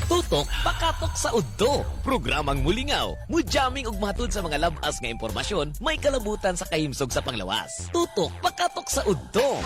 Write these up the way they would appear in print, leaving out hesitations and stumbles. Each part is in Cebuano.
Tutok pakatok sa udto. Programang mulingaw, mujamming ug matud sa mga labas nga impormasyon may kalabutan sa kahimsog sa panglawas. Tutok pakatok sa udto.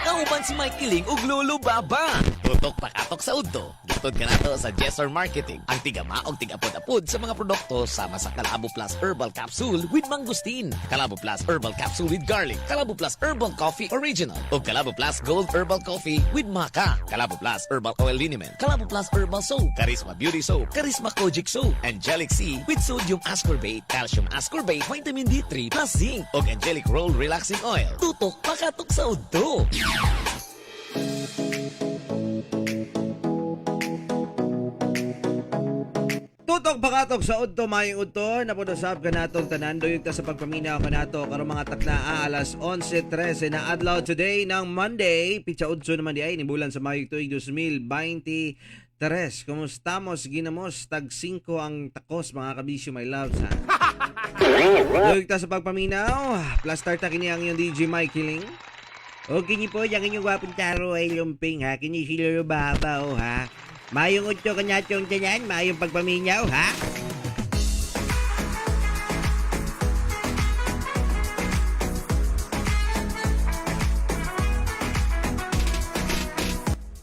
Kauban si Mike Kiling ug Lolo Baba. Tutok pakatok sa udto. Gitod kanato sa Jessor Marketing. Ang tigama og tigapod-apod sa mga produkto sama sa Kalabo Plus Herbal Capsule with Mangosteen, Kalabo Plus Herbal Capsule with Garlic, Kalabo Plus Herbal Coffee Original, ug Kalabo Plus Gold Herbal Coffee with Maca, Kalabo Plus Herbal Oil Liniment, Kalabo Plus Herbal Soap, Charisma Beauty Soap, Charisma Kojic Soap, Angelic C with Sodium Ascorbate, Calcium Ascorbate, Vitamin D3 plus Zinc, ug Angelic Roll Relaxing Oil. Tutok pakatok sa udto. Tutok pakatok sa udto, maayong udto, napudosab kanatong tanan duyog ta sa pagpaminaw kanato karong mga takna alas 11:13 na adlaw today ng Monday, pitsa 8 naman di ay ni bulan sa Mayo tuig 2023. Kumustamos ginamos tag 5 ang takos, mga kabisyo, my loves, ha. Duyog ta sa pagpaminaw, plus start ta kini ang iyong DJ Mike Hiling. O kini po, yang inyong gwapong taro ay lumping ha. Kini si Lolo Baba o ha. Mayong utso kanyatong tanan, mayong pagpaminyaw ha.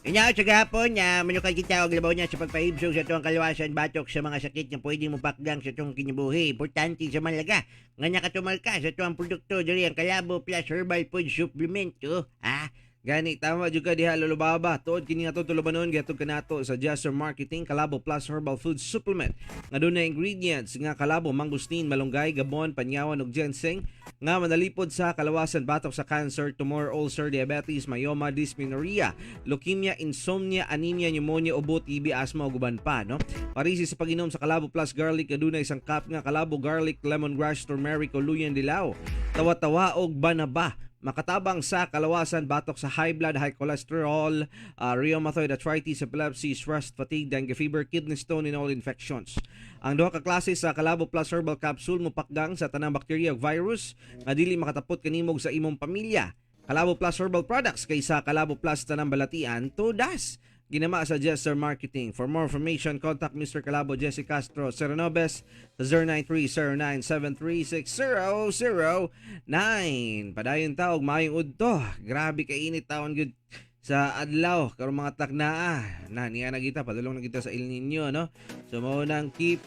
Inyaw sa gahapon, na manukad kita og labaw niya sa pagpahibsog sa tuwang kaluwasan batok sa mga sakit nga pwede mo pakgang sa tuwang kinabuhi. Importante sa malaga nga nakatumal ka sa tuwang produkto diri ang Kalabo Plus Herbal Food Supplement, oh, ha? Gani, tama jud ka diha, Lolo Baba. Tuod kini nga tulubanon gihatod kanato sa Jester Marketing Kalabo Plus Herbal Food Supplement. Nga dunay ingredients nga kalabo, mangosteen, malunggay, gabon, panyawan ug ginseng nga manalipod sa kalawasan batok sa cancer, tumor, ulcer, diabetes, myoma, dysmenorrhea, leukemia, insomnia, anemia, pneumonia, ubo, TB, asthma ug uban pa, no? Parisi sa pag-inom sa Kalabo Plus Garlic adunay sangkap nga kalabo, garlic, lemongrass, turmeric, uluyan, dilaw, tawa-tawa ug banaba, makatabang sa kalawasan batok sa high blood, high cholesterol, rheumatoid arthritis, epilepsy, stress, fatigue, dengue fever, kidney stone, and all infections. Ang duha ka klase sa Kalabo Plus Herbal Capsule mopakgang sa tanang bakterya ug virus nga dili makatapot kanimog sa imong pamilya. Kalabo Plus Herbal Products kaysa Kalabo Plus tanang balatian todas. Ginama sa Jester Marketing. For more information, contact Mr. Kalabo Jesse Castro Serenobes sa 093-0973-6009. Padayon ta og maayong udto. Grabe kainit taon gud sa adlaw karong mga taknaa. Na niya na kita padulong na kita sa El Nino, no. So mao nang keep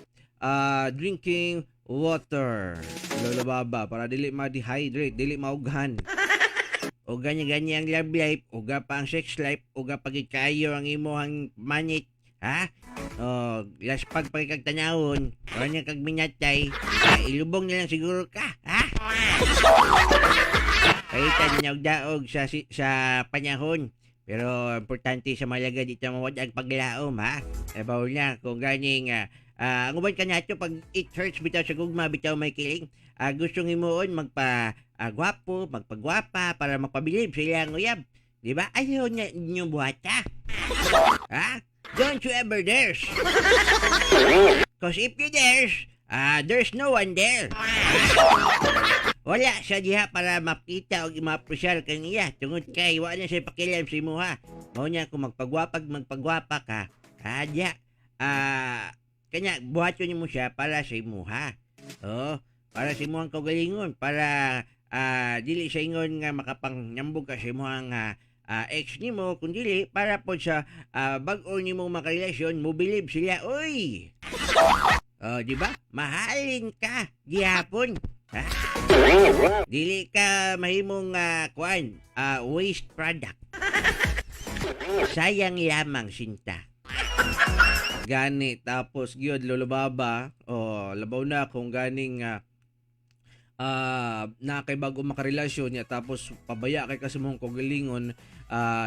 drinking water, Lolo Baba, para dili ma-dehydrate, dili maughan. O ganyan-ganyan ang love life, uga pa ang sex life, uga pagit kayo ang imuhang manit, ha? O, laspag pa kag tanawon, o niya kag minatay, ay, ilubong na lang siguro ka, ha? Kahit daog sa, sa panahon. Pero importante sa malaga dito mawad ang paglaom, ha? E, bawal na kung ganing, ang uban ka nato pag it hurts bitaw sa gugma bitaw may kiling. Gustong himuon magpa gwapo, magpagwapa para magpabilib sa ilang uyab. Di ba? Ayaw niya inyong buhata. Ha? Don't you ever dares. 'Cause if you dares, there's no one there. Wala siya diha para makita o ma-apreciar kaniya tungod kay wala na siya pakialam sa imuha. Mao niya kung magpagwapag magpagwapa ka, diha, kanya buhaton nimo siya para sa imuha. Oh, para sa imuhang kaugalingon, para dili siya ingon nga makapangyambog ka sa imuhang ex nimo, kun dili para pod sa bag-o nimong makarelasyon, mobilib sila, uy. Oh, di ba? Mahalin ka gihapon. Ha? Dili ka mahimong kuan, waste product. Sayang lamang sinta. Gani tapos gyud, Lolo Baba, oh, labaw na kung ganing na kay bago makarelasyon niya tapos pabaya kay ka sa imong kaugalingon,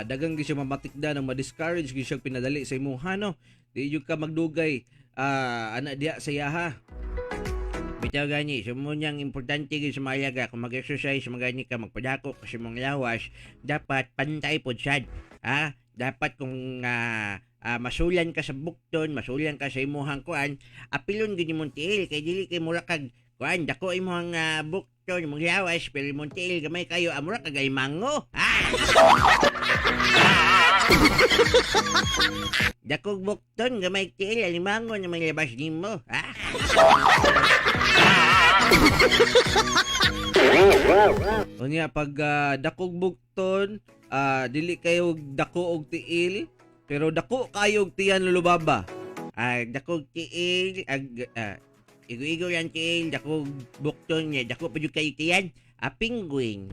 dagang gyud siya mamatikda nang ma-discourage gyud siya pinadali sa imong, no, di jud ka magdugay ana diha sa iyaha. Bitaw gani, so mo niyang importante gyud sa mahalaga kung mag-exercise, magani ka magpadako kasi mong lawas, dapat pantay pod sad. Ha? Dapat kung masulan ka sa bukton, masulan ka sa imuhang kuan, apilon gyud imong tiil kay dili kay mura kag kuan, dako imong bukton, imong lawas, pero imong tiil gamay kayo, mura kag ay mango. Ha? Dakog bukton, gamay tiil, alimango na may labas nimo. Ha? Unya pag dakog bukton, dili kayo dako og tiil, pero dako kayo og tiyan, Lolo Baba. Dakog tiil, igo-igo yan tiil, dakog bukton niya, dako pa jud kayo tiyan, penguin.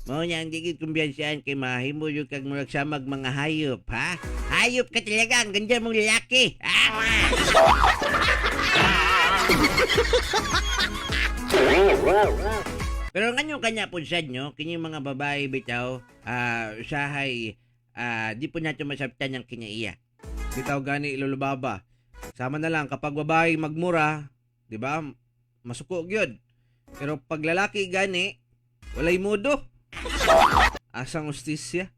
Mao niya ang digit kumbiyansaan kay mahimo jud kag murag samag mga hayop, ha? Hayop ka talaga, ang ganda mong lalaki, ha? Pero ngano kanya po sad no, kini mga babae bitaw, usahay, di po nato masabtan ang kinaiya. Bitaw gani, Lolo Baba. Sama na lang kapag babae magmura, di ba? Masuko gyud. Pero pag lalaki gani, walay mudo. Asang ustisya.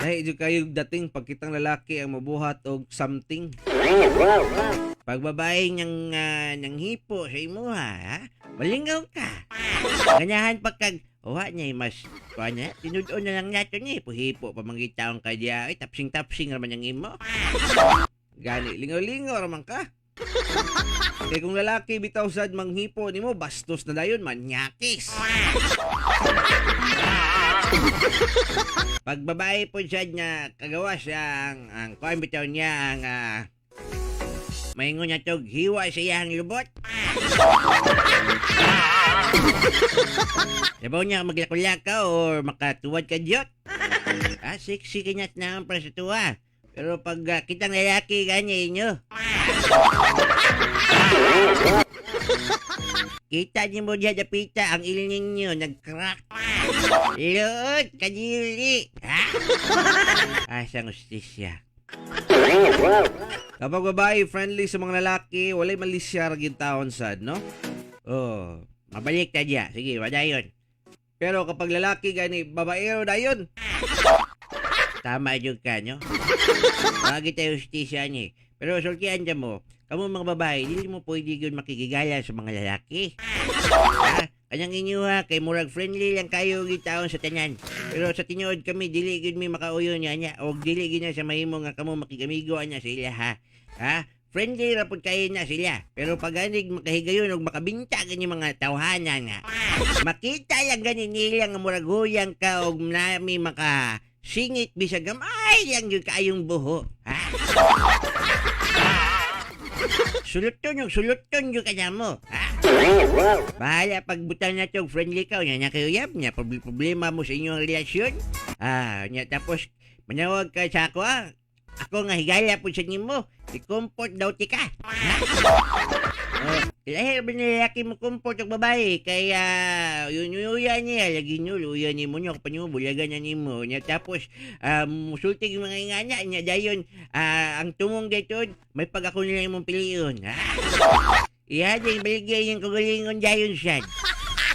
Lahi jud kayo dating pag kitang lalaki ang mabuhat og something. Pag babae nang hipo sa imuha, ha? Malingaw ka. Ganahan pa kag, uwa niya mas, kuha niya, tinud-on na lang nato niya, hipo-hipo pa manggitaon ka diya, ay, tapsing-tapsing raman ang imo. Gani, lingaw-lingaw raman ka. Kay kung lalaki bitaw sad manghipo nimo, bastos na dayon, manyakis. Pag babae po siya na kagawas ang kuan bitaw niya ang maingon niya tog hiwa sa iyang lubot. Sabaw niya maglakulak ka or makatuwad ka diyot. Sexy ka niya na para sa tuwa. Pero pag kitang lalaki ganya inyo. Kita niyo mo diya dapita ang ilin ninyo nag-crack. Loot, kadili. Ha? Asang ustisya. Kapag babae friendly sa mga lalaki, walay malisya ra gyud taon sad, no? Oh, mabalik ta diya. Sige, wala yun. Pero kapag lalaki gani, babaero dayon. Tama jud ka, no? Bagay tayo ustisya ni. Pero sultian dyan mo, kamo mga babae, dili mo pwede yun makigigala sa mga lalaki. Ha? Kanyang inyo ha, kay murag friendly lang kayo gitaon sa tanan. Pero sa tinuod kami, dili gyud mi makauyon niya niya. O dili gyud na sa mahimo nga kamo makigamigo niya sila ha. Ha? Friendly ra pud kayo na sila. Pero pag anig makahigayon og makabinta gani mga tawhana nga. Makita lang gani nila nga murag huyang ka og nami maka singit bisag gamay lang gyud kaayong buho. Ha? Suluton yung suluton yung kanya mo. Ha? Bahala pagbutan na to, friendly ka, nya kayo yab, nya problema mo sa inyong relasyon. Nya tapos manawag ka sa ako ah. Ako nga higala po sa nimo, i-comfort daw ti ka. Ha? Oh, lahir ba ni lalaki mo comfort og babae kaya yun yuya niya lagi nyo luya ni mo nyo panyo bulagan na nimo nya tapos musulti yung mga ingana nya dayon ang tumong dayton may pag ako nila imong pilion ha. Iha din baligay yung kagalingon dayon siya.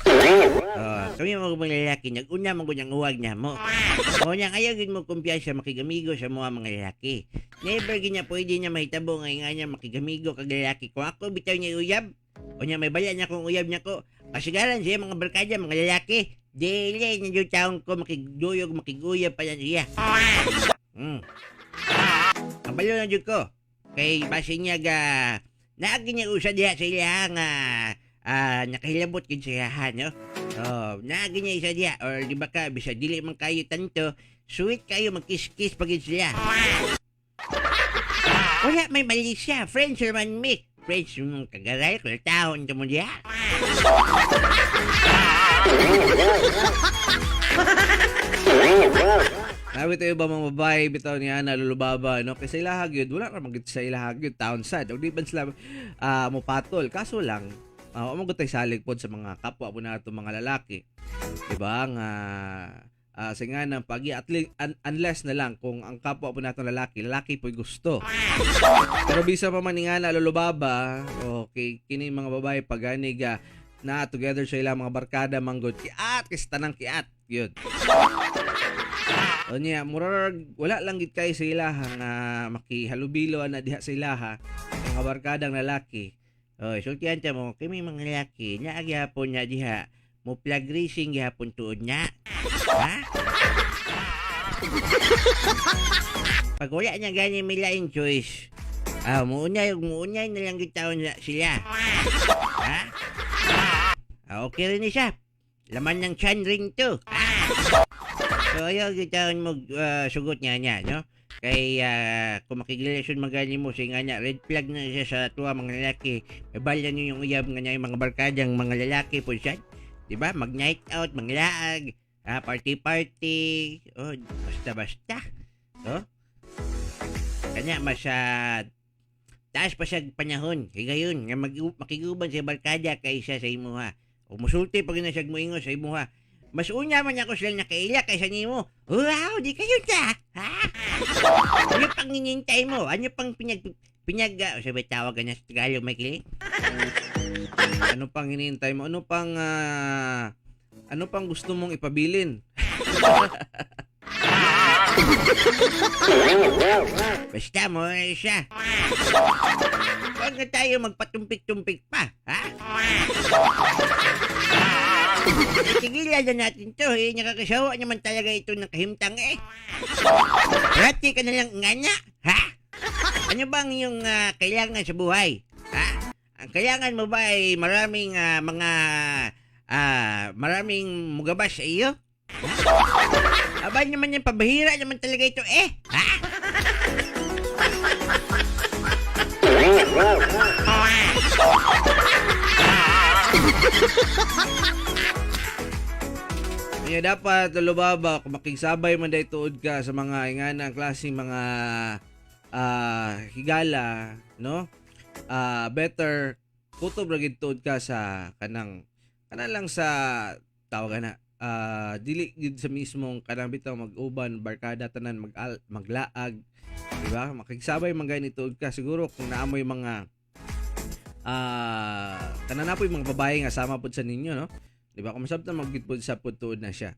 Oh, kami mga mga lalaki, nag-una man gud ang huwag na mo. O niya, ayaw gid mo kumpiyansa makigamigo sa mga mga lalaki. Never gid niya pwede niya mahitabo nga nga niya makigamigo kag lalaki. Kung ako bitaw niya uyab, o niya may bala niya kung uyab niya ko, kasigaran siya mga barkada, mga lalaki. Dili niya yung taong ko makigduyog, makiguyab pa yan siya. Kabalo na jud ko. Kay basin niya ga naagi niya usa diha sa iya nga nakahilabot gid siya ha, no? Oh, naagi niya isa diha or di ba ka bisa dili man kayo tanto, sweet kayo magkiss-kiss pag sila. Wala may mali siya, friends man mi. Friends mong kagaray, kultahon ka mo diha. Nabi tayo ba mga babae bitaw niya na lulubaba no kay sa ilahag yun wala ra man gid sa ilahag yun taon sad og di ban sila mopatol kaso lang uh, mo tay salig pod sa mga kapwa po nato mga lalaki, di ba nga sa nga ng pagi at unless na lang kung ang kapwa po nato lalaki lalaki po'y gusto pero bisa pa man nga na lulubaba okay kini mga babae paganig na together sa ilang mga barkada manggod kiat kay sa tanang kiat yun. O niya, murag wala lang gid kay sa ilaha nga makihalubilo ana diha sa ilaha mga barkadang lalaki. Oh, sultihan ta mo kay may mga lalaki naa gyapon na diha mo flag racing gyapon tuod na. Ha? Pag wala na gani may laing choice, muunay na lang gitawon na sila. Ha? Okay rin ni siya. Laman ng chan ring to. So ayaw gitawon mo sugot niya niya, no? Kay kung makigrelasyon magani mo sa nga niya, red flag na siya sa tuwa mga lalaki. May bala niyo yung uyab nga niya yung mga barkadang mga lalaki po siya. Diba? Mag night out, maglaag, party party, oh, basta basta. Oh? Kanya mas taas pa siya panahon. Higayon nga makiguban sa barkada kaysa sa imuha. O musulti pag na siya moingon sa imuha. Mas una man ako sila nakaila kaysa nimo. Wow, di kayo ta. Ha? Ano pang hinintay mo? Ano pang pinag pinag sabi tawag na sa Tagalog, Michael? Ano pang hinihintay mo? Ano pang gusto mong ipabilin? Basta mo eh, siya. Huwag na tayo magpatumpik-tumpik pa, ha? Tigilan na natin to, eh. Nakakasawa naman talaga ito ng kahimtang, eh. Rati ka na lang ngana, ha? Ano bang yung kailangan sa buhay? Ha? Ang kailangan mo ba ay maraming mga maraming mugabas sa iyo? Ha? Aba naman yan, pabahira naman talaga ito, eh. Ha? Kaya dapat Lolo Baba, kung makigsabay man day tuod ka sa mga ingana ang klaseng mga higala, no? Better kutob ra gid tuod ka sa kanang kanang lang sa tawag na dili gid sa mismong kanang bitaw mag-uban barkada tanan maglaag, di ba? Makigsabay man gani tuod ka siguro kung naamoy mga kanan na po yung mga babae nga sama pod sa ninyo, no? Di ba? Kung masabtan maggitpod sa tuod na siya.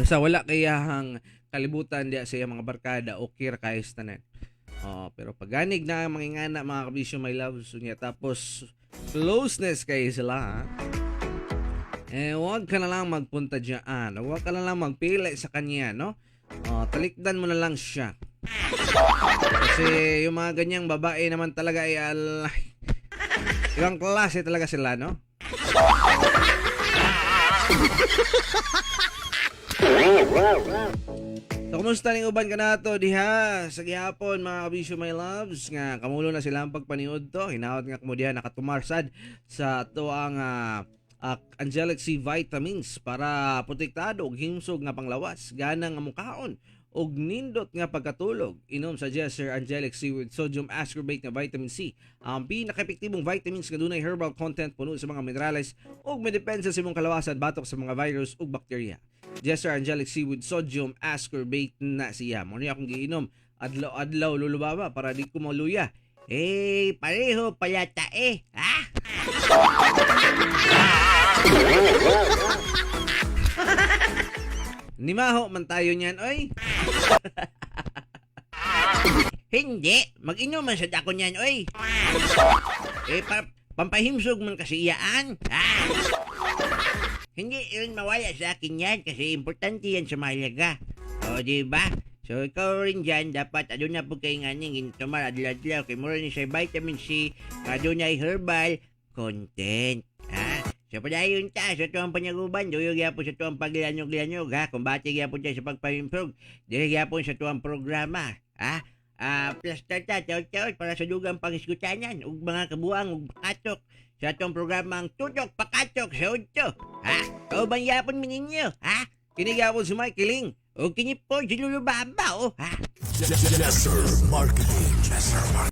Sa wala kayahang kalibutan diya sa iyang mga barkada, okay ra kayo sa tanan. Oo, pero pag ganig na ang mga ingana, mga kabisyo, my love, so niya, tapos closeness kayo sila, ha? Eh, huwag ka na lang magpunta dyan. Huwag ka na lang magpili sa kanya, no? Oh, talikdan mo na lang siya. Kasi yung mga ganyang babae naman talaga ay ibang klase talaga sila, no? So, kumusta ning uban ka nato diha sa gihapon mga kabisyo my loves nga kamulo na sila ang pagpaniud to hinaot nga kamo diha nakatumarsad sa ato ang Angelic C vitamins para protektado og himsog nga panglawas, gana nga mukaon og nindot nga pagkatulog. Inom sa Jesser Angelic C with sodium ascorbate nga vitamin C, ang pinaka-epektibong vitamins nga dunay herbal content puno sa mga minerales ug may depensa sa imong kalawasan batok sa mga virus ug bakterya. Jesser Angelic C with sodium ascorbate na siya. Mo ni akong giinom adlaw-adlaw, Lolo Baba, para di ko maluya. Eh, pareho pala ta eh. Ha? Nimaho man tayo niyan, oy. Hindi. Mag-inom man sad ako niyan, oy. Eh, pampahimsog man kasi iyaan. Ha? Hindi rin mawala sa akin yan kasi importante yan sa mahalaga. O, di ba? So, ikaw rin dyan, dapat aduna po kayo nga ning gintumar, adlaw-adlaw, kay mura ni siya vitamin C, adunay herbal content. Ha? So, padayon ta sa tuwang panyaguban, duyo gyapon sa tuwang paglanyog-lanyog, ha? Kumbate gyapon tayo sa pagpahimsog, dili gyapon sa tuwang programa, ha? Plus ta taot-taot para sa dugang panghisgutanan ug mga kabuang ug pakatok sa atong programang Tutok Pakatok sa Udto. Ha? Kauban yapon mi ninyo, ha? Kini gyapon si Mike Kiling. O kini po si Lolo Baba, oh, ha? Jesser Marketing. Jesser Marketing.